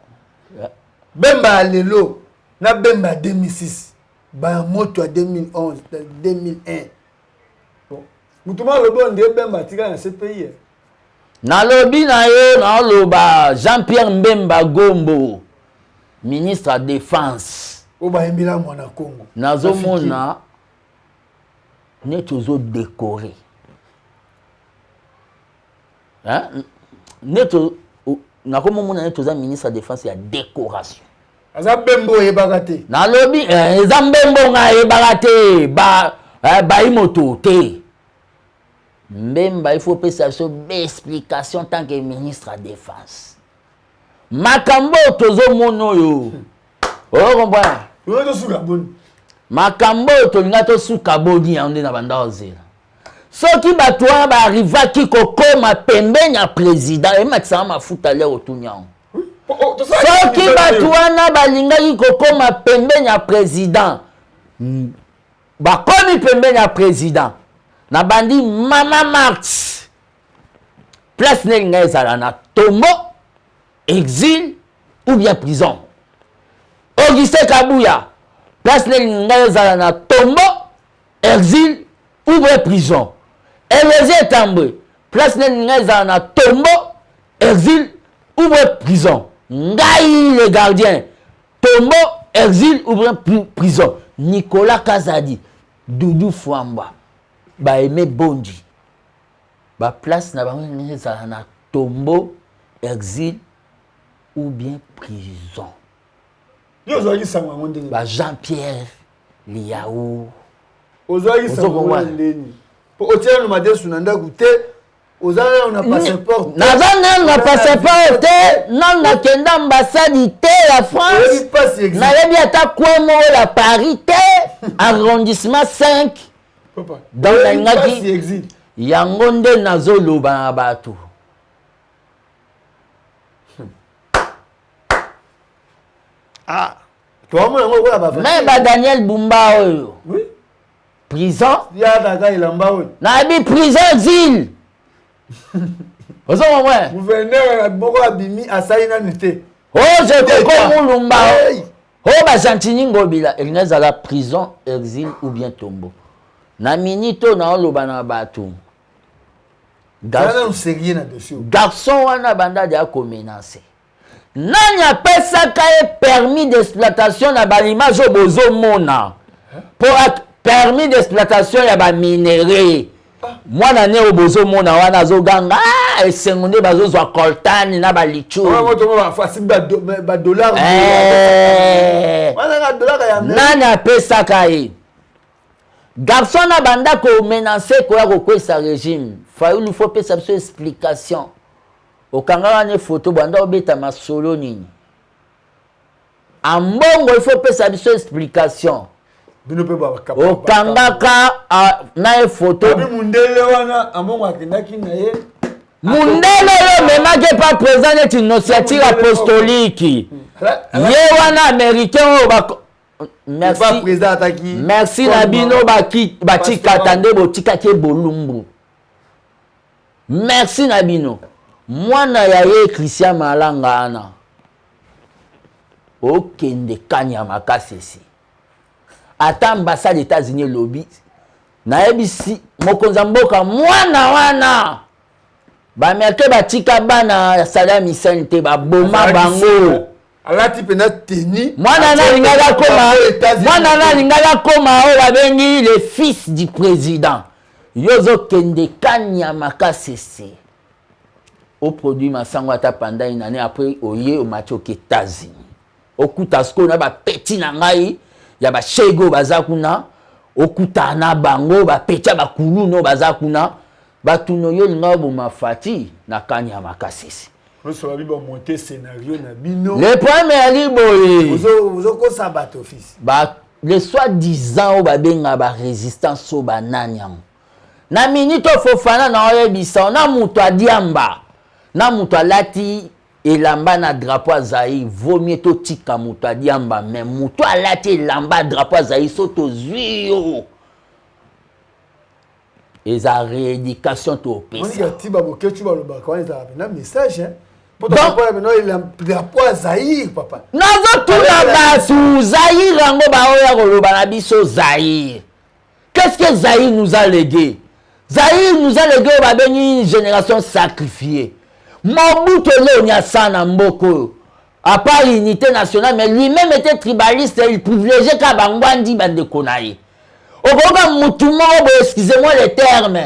Bemba ya lelo na Bemba ya 2006, ba moto ya 2011, 2001. Bon, mutu ma lobi on dirait Bemba atika na CPI. Nalobi na yo, naoloba Jean-Pierre Mbemba Gombo, ministre ya défense. Oyo bayembela mwana Congo. Nazomona neti ozo décorer. Hein? Neti nakomomona neti oza ministre ya défense ya décoration. Aza Mbemba oyebaka te. Nalobi eza Mbemba nga ayebaka te, ba bayi moto te. Mbemba, il faut pesa biso explication tant que ministre ya défense. Makambo tozomona oyo. Oyo comprendre? Oyo tosuka boni. Makambo oyo tolinga tosuka boni yango nde na banda ozela. Soki bato wana baarrivaki kokoma pembeni ya président, ematisaka mafuta leo otuni yango. Soki bato wana balingaki kokoma pembeni ya président, bakomi pembeni ya président, na bandi Mama Marx, place neli ngai ezala na tombeau, exil ou bien prison. Augustin Kabuya, place neli ngai ezala na tombeau, exil ou bien prison. Eliezer Tambwe, place neli ngai ezala na tombeau, exil ou bien prison. Ngai le gardien, tombeau, exil ou bien prison. Nicolas Kazadi, Doudou Fwamba, ba Aimé Bondi, ba place na bango ezala na tombeau, exil ou bien prison. Yo ozwaki sango yango ndenge? Ba Jean-Pierre Liaou. Ozwaki sango yango ndenge? Po otia nanu madesu na ndako te, oza nanu na passeport te. Naza nanu na passeport te, nanu nakenda ambassade te ya France. Oyebi pasi exil. Nayebi ata coin moko ya Paris te, arrondissement 5. Papa, Donc, oyebi nalingaki pasi exil. Yango nde nazoloba na bato. Ah, toamona yango lokola ba Mais ba Daniel Bumba oyo. Oui. Prison. Ya kaka elamba oyo. Nayebi prison exil. Ozo comprendre? Gouverneur moko abimi asali nanu te. Oh, je koko Mulumba. Hey. Oh, ba Gentiny Ngobila, elingi ezala prison, exil ou bien tombeau. Na minute oyo naoloba na bato. Garçon sérieux na dossier. Garçon wana banda de akomenacer. Nani apesaka ye permis d'exploitation na ba image oyo bozomona? Po permis d'exploitation ya ba minerais. Mwana ne oyo bozomona wana azoganga, ah, esengo nde bazozwa coltan na ba lithium. Wana moto moko afasi ba do, ba, ba dollar. Wana ka dollar ya Amérique. Nani apesaka ye? Garçon na banda ko menacer koya kokwesa régime. Fayulu faut pesa biso explication. Okangaka ne photo banda obeta masolo nini? Ambongo il faut pesa biso explication. Bino pe ba kapa. Okangaka na ye photo. Abi mundele wana ambongo akendaki na ye. Mundele oyo memaki pa président neti nonciature apostolique. Ye wana américain oyo ba merci. Pas président ataki. Merci na bino batikata nde botikaki bolumbu. Merci na bino. Mwana ya ye Christian Malanga ana. Okende kanya makasi esi. Ata ambassade États-Unis elobi, nayebisi mokonzi ya mboka mwana wana. Ba Américains batika bana ya Saddam Hussein te, baboma bango. Alati pena tenue. Mwana na alingaka koma, mwana na alingaka koma oyo babengi le fils du président. Yo ozokende kanya makasi esi. O produit masango ata pendant une année après oye omati oke États-Unis. Okuta sikoyo na ba petit na ngai ya ba shego baza kuna, okuta na bango ba petit ya ba kuluno baza kuna. Batuno yo olinga oboma Fati na Kanyama Kasese. Nyonso babi bamonte scénario na bino. Le problème eyali boye. Ozokosa bato fils. Ba les soi-disant oyo babenga ba résistance oyo banani yango. Na minute oyo Fofana na oyebisa na moto adiamba na moto alati elamba na drapeau ya Zaïre vaut mieux totika moto adiamba mais moto alati elamba drapeau ya Zaïre so tozwi yo eza rééducation topesa ti baboketshu balobaka wana ezalaka mpena message hein? drapeau ya Zaïre papa nazotuna bato Zaïre yango baoya koloba na biso Zaïre. Qu'est-ce que Zaïre nous a légué? Zaïre nous a légué oyo babengi une génération sacrifiée. Mobutu eloni asala na mboka oyo à part unité nationale, mais lui-même était tribaliste, il privilégiait kaka bangwandi bandeko na ye. Okoyoka mutu moko boye, excusez-moi le terme,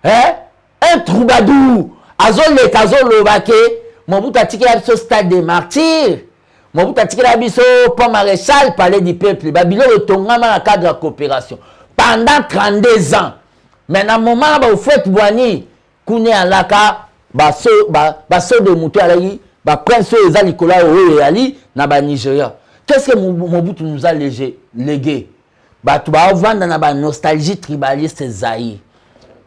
hein? Un troubadour azoleka azoloba ke Mobutu atikela biso stade des martyrs, Mobutu atikela biso pont maréchal, palais du peuple, babiloko etongama na cadre ya coopération pendant 32 ans. Mais na moment na ba Houphouët-Boigny kuna alaka baso ba, baso de moto alaki ba prince oyo eza likolo ya oyo eyali na ba Nigeria. Qu'est-ce que Mobutu nous a légué? Légué? Bato baovanda na ba nostalgie tribaliste Zaïre.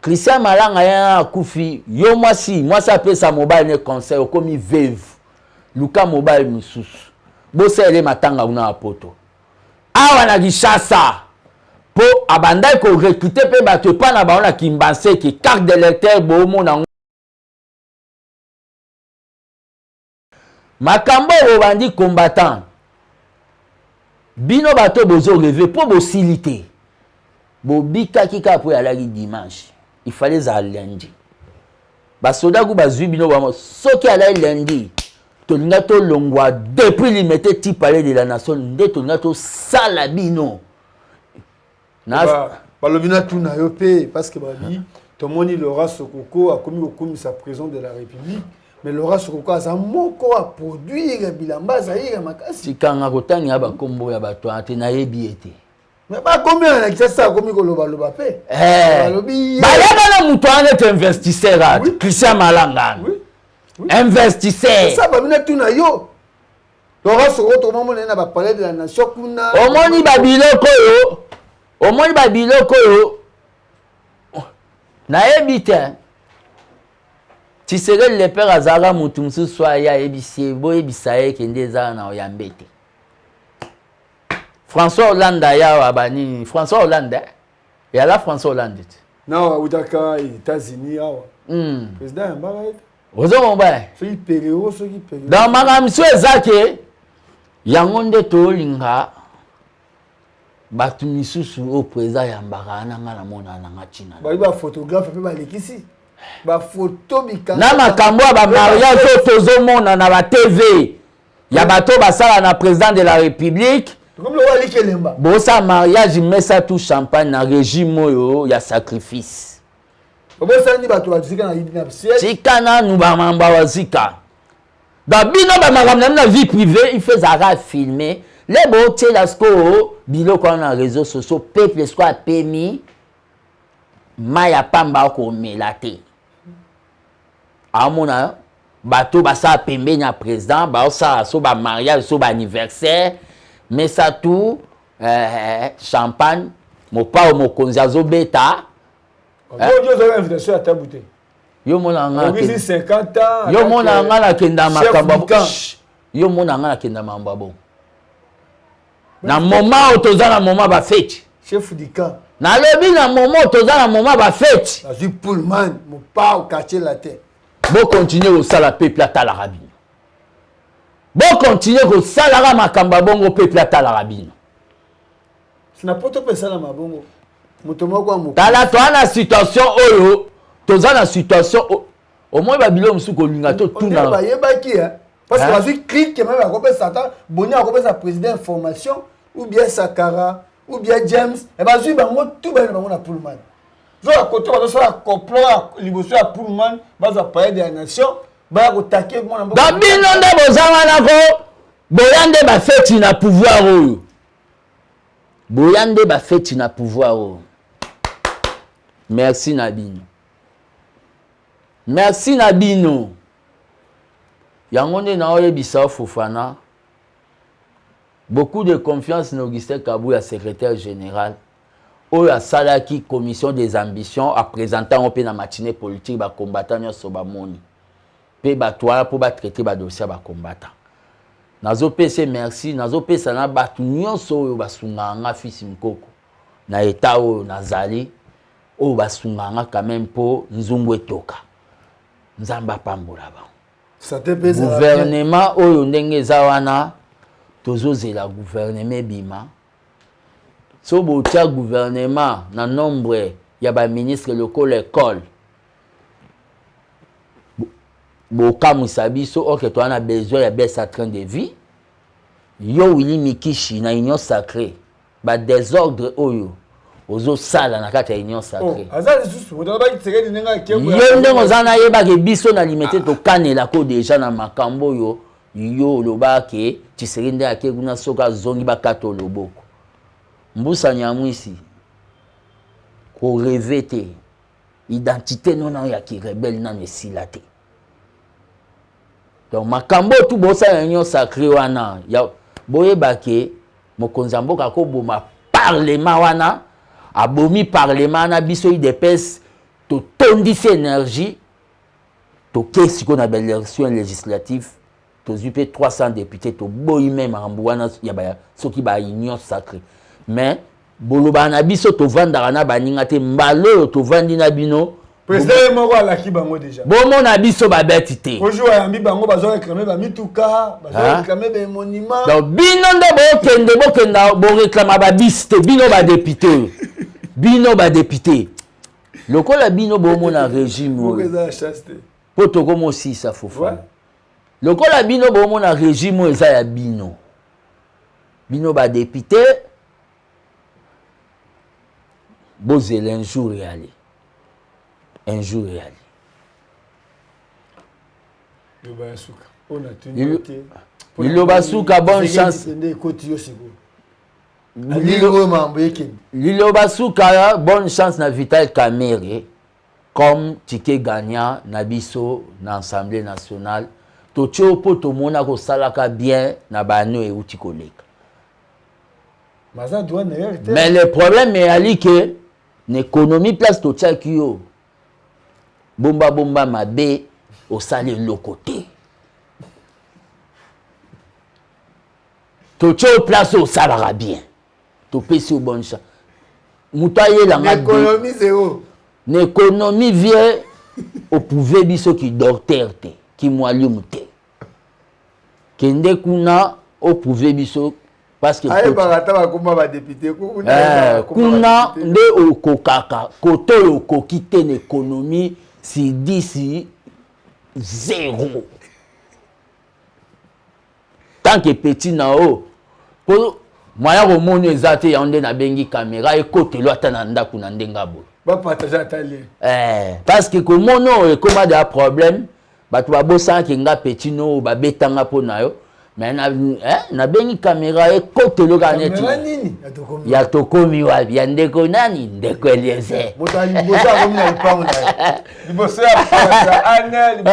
Christian Malanga ye akufi, yo mwasi, mwasi apesa mobali ne conseil, okomi veuve. Luka mobali mosusu. Bosalele matanga kuna na poto. Awa na Kinshasa, po abandaki ko recruter pe bato epa na bango na Kimbanseke, carte d'électeur boomona yango. Makambo oyo bobandi combattant, bino bato bozo reve po bosili te. Bobikaki kaka po eyalaki dimanche, il fallait ezala lundi. Basoda ku bazwi bino bango, soki alaki lundi tolinga tolongwa depuis Limete ti palais de la nation nde tolinga tosala bino. Na balobi natuna yo mpe parce que babi tomoni Laura Sokoko akomi kokumisa président de la République, mais Laura Sokoko aza moko aproduire bilamba Zaïre makasi. Tikanga kotangela bakombo ya bato wana te, nayebi ye te. Mais bakomi na Kinshasa akomi kolobaloba mpe balobi bayeba na moto wana ete investisseur ati Christian Malanga investisseur. Sa babi natuna yo Laura Sokoko tokomamona ye na bapalais de la nation kuna. Omoni babiloko oyo, omoni babiloko oyo nayebi te. Tshisekedi le père azalaka motu mosusu aye ayebisi ye, boyebisa ye kende eza na oyambe te. François Hollande ayawa banini François Hollande yala François Hollande te na awutaka États-Unis awa président yambaka ye ozomona soki perero soki perero. Donc makambo mosusu eza ke yango nde tolinga bato misusu oyo président yambaka wana nga namona nanga ntina. Bayi baphotographe mpe balekisi bafoto bikanga na makambo ya bamariage oyo tozomona na ba TV ya bato basala na président de la République. Bosala mariage mesa tout champagne na régime oyo ya sacrifice. Obosani bato bazika na siège. Tika nanu bamambo bazika. Donc bino bamakambo na bino na vie privée il faut ezalaka filmer le botiela sikoyo biloko wana na réseaux sociaux, peuple sikoyo apemi mai ya pamba akomela te. Aomona bato basala pembeni ya président baosala so bamariage so baanniversaire mesa tout champagne mopao mokonzi azobeta. Invitation ya tabu te. Yo mona nga 50 ans. Yo mona nga nakenda makambo. Yo mona nga nakenda makambo bon. Na moment oyo toza na moment ba fête. Chef du camp. Nalobi na moment oyo toza na moment ba fête. Azwi Pullman mopao quartier latin. Bo continuer kosala peuple atalaka bino. Bo continuer kosalaka makambo ya bongo peuple atalaka bino. Na poto mpe esalama bongo. Moto moko ya tala toza na situation oyo, toza na situation omoi babilo mosusu kolinga totuna. Bayebaki parce que bazwi clique même akopesa ata boni akopesa président information ou bien Sakara ou bien James e bazwi bango tout bayena bango na Pullman. Zoka koto bazosala complot liboso ya Pullman bazwa palais de la nation baya kotake mwana mboka. Donc bino nde boza wana ko boya nde bafeti na pouvoir oyo. Boya nde bafeti na pouvoir oyo. Merci na bino. Merci na bino. Yango nde naoyebisa yo Fofana. Beaucoup de confiance na Augustin Kabuya, secrétaire général, oyo asalaki commission des ambitions, a présenta yango mpe na matinée politique, ba combattants nyonso bamoni. Mpe bato wana mpo ba traiter ba dossier ya ba combattants. Nazopesa merci, nazopesa na bato nyonso oyo basungaka nga fils Mukoko na état oyo nazali, oyo basungaka nga quand même mpo nzungu etoka. Nzambe apambola bango. Gouvernement oyo ndenge eza wana, tozozela gouvernement ebima. So botia gouvernement na nombre ya ba ministre lokola école, bokamwisa biso or toza na besoin ya baisse ya train de vie. Yo Willy Mikishi na Union Sacrée, ba désordre oyo ozosala na kati ya Union Sacrée. Oh, aza lisusu moto alobaki Tshisekedi ndenge akembo yo ndenge oza nayebaka biso na limete, tokanelako déjà na makambo oyo yo olobaka Tshisekedi nde ake kuna, soki azongi bakata loboko. Mbusa Nyamwisi, korêver te, identité no na ya kirebelle nano esila te. Donc makambo oyo tu bosala Union Sacrée wana ya boyeba ke mokonzi ya mboka akoboma parlement wana, abomi parlement wana, biso UDPS totondisi énergie, toke sikoyo na baélection législative, tozwi mpe 300 député, toboyi me makambo wana ya ba, soki ba Union Sacrée. Mais bolobaka na biso, tovandaka na baninga te. Mbala oyo tovandi na bino. Président ye moko alaki bango déjà. Bomona biso babeti te. Ojour ayambi bango, bazoréclamer bamituka, bazoréclamer bamonument. Donc bino nde bokende, bokenda boréclamer babisi te. Bino badéputé oyo, bino badéputé, lokola bino bomona régime oyo, mpo tokomosisa Fofa, lokola bino bomona régime oyo eza ya bino, bino badéputé bozela un jour eyali, un jour eyali. Liloba suka, bonne chance. Liloba suka, bonne chance na Vital Kamerhe comme ticket gagnant na biso na Assemblée nationale. Totie mpo tomona kosalaka bien na bano euti koleka. Mais le problème eyali ke na économie, place totiaki yo, bomba bomba mabe, osali eloko te. Totie yo place oyo osalaka bien, topesi yo bonne chance. Moto ayelanga na économie, vie oprouver biso ki docteur te, ki mwalimu te. Kende kuna oprouver biso parce que ayebaka ata bakoma badéputé. Kuna nde okokaka kote oyo okoki te na économie, sur 10, 0. Tant que petit na o po moya komona eza te, yango nde nabengi caméra ekotelo ata na ndako na ndenge aboye. Bapartage ata lien. Parce que komona oyo ekóma deya problème. Bato babosanaki nga petit no oyo babetanga mpo na yo, mais nabengi caméra ekotelo kaka neti ya tokomi wapi ya ndeko nani, ndeko Eliezer. Liboso ya ane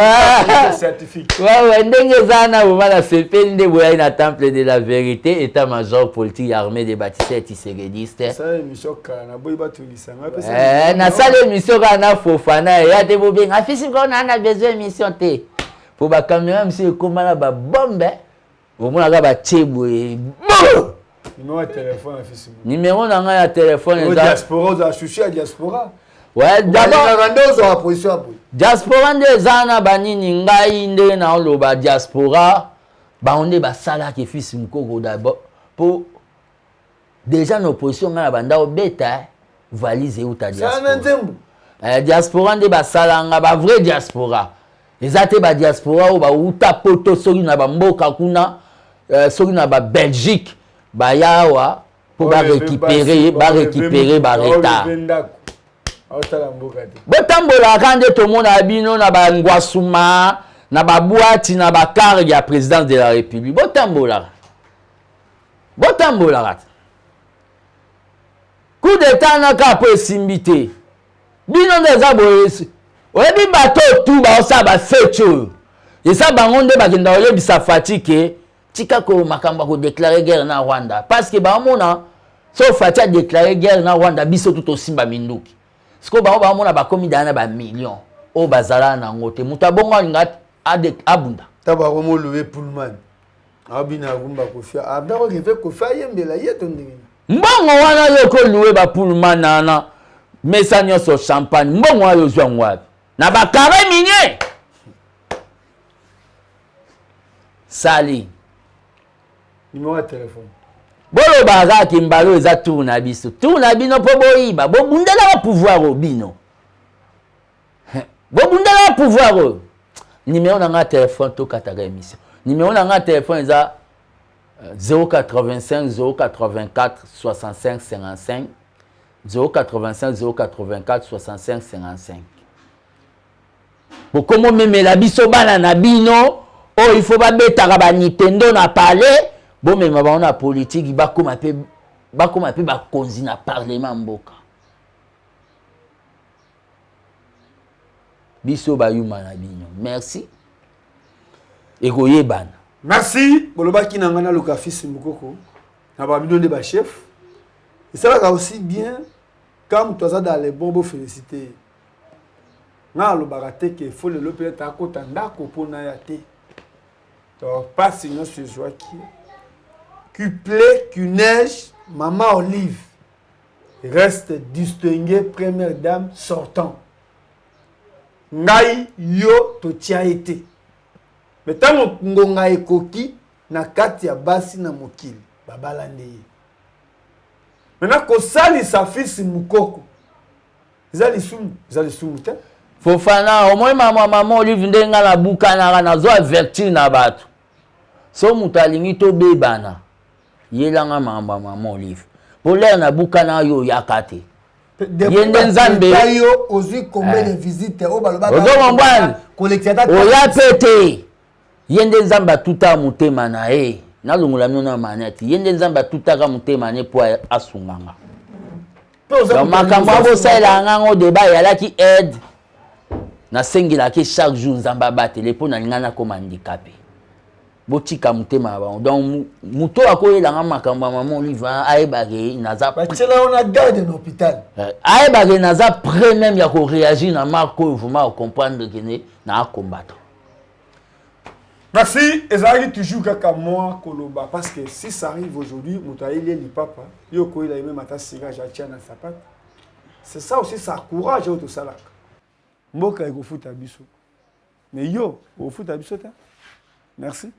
scientifique. Wewe ndenge eza na boma, nasepeli nde boyai na Temple de la Vérité, état major politique ya armée de bâtisseur tshisekediste. Nasala émission kaka na Fofana eya te. Bobenga fisi ko na na besoin émission te, po bacaméra mosusu ekóma na babombe, omonaka batie boye. Numéro ya téléphone afisi. Numéro na ngai ya telefone eza diaspora, ozala chouchou ya diaspora. Ouais, d'abord nde ozwaka position ya boye. Diaspora nde eza na banini. Ngai nde naoloba diaspora, bango nde basalaki fils Mokoko d'abord, mpo déjà na opposition ngai na banda obeta valise euta diaspora. Diaspora nde basalanga bavrai diaspora. Eza te badiaspora oyo bauta poto, soki na bamboka kuna, soki na babelgique, baya awa mpo barécupérer baretard. Botambolaka nde tomona bino na bangwasuma, na babwati, na bacar ya présidence de la République. Botambolaka, botambolaka te. Coup d'état na kaka mpo esimbi te. Bino nde eza boye. Oyebi bato oyo tu baosala bafeti oyo, eza bango nde bakenda koyebisa Fatshi ke tika ko makambo ya kodeklare guerre na Rwanda, parce que baomona so Fatshi adeklare guerre na Rwanda, biso tu tosimba minduki. Sikoyo bango baomona bakomi daya na bamillion oyo bazala nango te. Moto abongo alinga abunda. Ta bakomolobe Pullman abina rumba Kofi abdako reve Kofi ayembela ye to ndenge mbongo wana yo koluwe bapullman wana mesa nyonso champagne, mbongo wana yo ozwa yango wapi? Na bakare minier sali Numéro ya telefone. Bolobaka kaka kimbalo eza tour na biso, tour na bino mpo boyiba, bobundelaka pouvoir oyo bino, bobundelaka pouvoir oyo. Numéro na nga telefone, tokataka émission. Numéro na nga telefone eza 085 084 65 55, 085 084 65 55. Bokomo memela biso bana na bino oyo il faut babetaka ba Nintendo na palais, bomema bango na politiki, bakoma mpe bakoma mpe bakonzi na parlement mboka. Biso bayuma na bino, merci, ekoyebana. Merci. Bolobaki na ngai naluka fils Mukoko na babino nde bachef. Esalaka aussi bien quand moto aza dans les bons, bofélicité ye. Ngai alobaka te ke fo lelo mpe ete akota ndako mpo na ya te. Donc mpasi nyonso ezwaki Cuplé qu'une neige, Mama Olive reste distinguée première dame sortant. Ngai yo totia ye te, me ntango ngonga ekoki na kati ya basi na mokili babala nde ye. Maintenant kosalisa fils Mukoko eza lisumu, eza lisumu te. Fofana, omoi mama mama Olive nde nga nabukanaka, nazo avertir na bato. So moto alingi tobebana, yelanga makambo ya mama Olive, mpo lere nabukana yo oyaka te. Ye nde Nzambe. Yo ozwi combien de visite oyo balobaka? Ozo comprendre? Kolekisa ata oya mpe te. Ye nde Nzambe atutaka motema na ye. Nalongola bino na manete. Ye nde Nzambe atutaka motema na ye mpo asunganga. Donc makambo abosalela ngango deba eyalaki aide, nasengelaki chaque jour Nzambe abatele mpo nalinga nakoma handicapé. Botika motema na bango. Donc moto oyo akoyelanga makambo ya mama Olive ayebake naza batiela yo na garde na hôpital. Ayebake naza prêt même ya koréagir na marque oyo, vraiment ocomprendre kende na akombata. Merci. Ezalaki toujours kaka moi koloba, parce que si ça arrive aujourd'hui, moto ayeli ye lipapa, yo okoyela ye meme ata cirage atia na sapato. C'est ça aussi, ça courage oyo tosalaka. Mboka ekofuta biso, mais yo okofuta biso te. Merci.